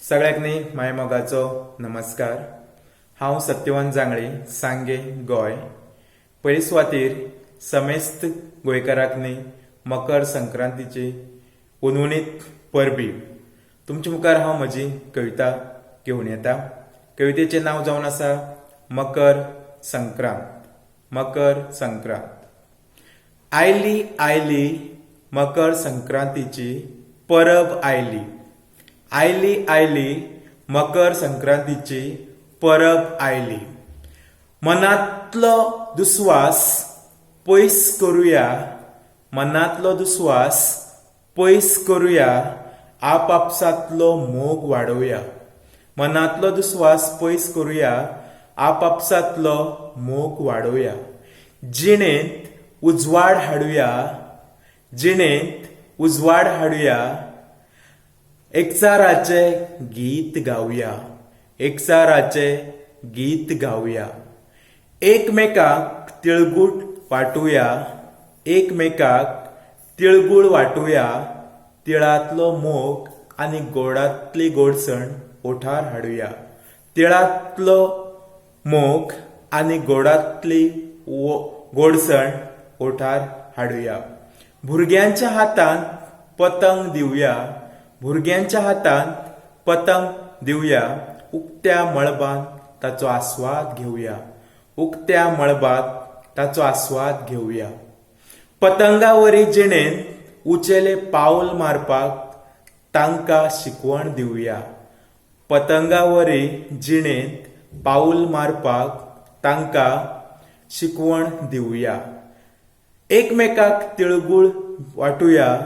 सगळ्याक न्ही मायमोगाचो नमस्कार. हांव सत्यवान जांगळे, सांगे, गोंय. पयले सुवातेर समेस्त गोंयकाराक न्ही मकर संक्रांतीची हुनहुनीत परबी. तुमचे मुखार हांव म्हजी कविता घेवन येता. कवितेचें नांव जावन आसा मकर संक्रांत. मकर संक्रांत आयली आयली मकर संक्रांतीची परब आयली. आयली आयली मकर संक्रांतीची परब आयली. मनांतलो दुस्वास पयस करुया, मनांतलो दुस्वास पयस करुया, आपआपसांतलो मोग वाडोवया. मनांतलो दुस्वास पयस करुया, आपआपसांतलो मोग वाडोवया. जिणेंत उजवाड हाडुया, जिणेंत उजवाड हाडुया, एकचाराचें गीत गावया, एकचाराचें गीत गावया. एकमेकाक तिळगूट वांटुया, एकमेकाक तिळगूळ वांटुया, तिळांतलो मोग आनी गोडांतली गोडसण ओंठार हाडुया. तिळांतलो मोग आनी गोडांतली गोडसण ओंठार हाडुया. भुरग्यांच्या हातांत पतंग दिवया, भुरग्यांच्या हातांत पतंग दिवया, उक्त्या मळबांत ताचो आस्वाद घेवया, उक्त्या मळबांत ताचो आस्वाद घेवया. पतंगावरी जिणेंत उंचेलें पावल मारपाक तांकां शिकवण दिवया. पतंगावरी जिणेंत पावल मारपाक तांकां शिकवण दिवया. एकमेकाक तिळगूळ वांटुया,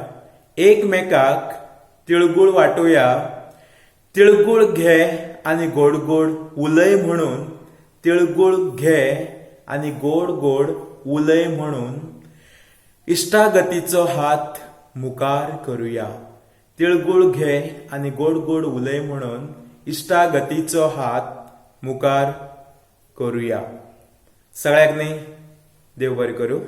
एकमेकाक तिळगूळ वांटुया, तिळगूळ घे आनी गोड गोड उलय म्हणून, तिळगूळ घे आनी गोड गोड उलय म्हणून इश्टागतीचो हात मुखार करुया. तिळगूळ घे आनी गोड गोड उलय म्हणून इश्टागतीचो हात मुखार करुया. सगळ्याक न्ही देव बरें करूं.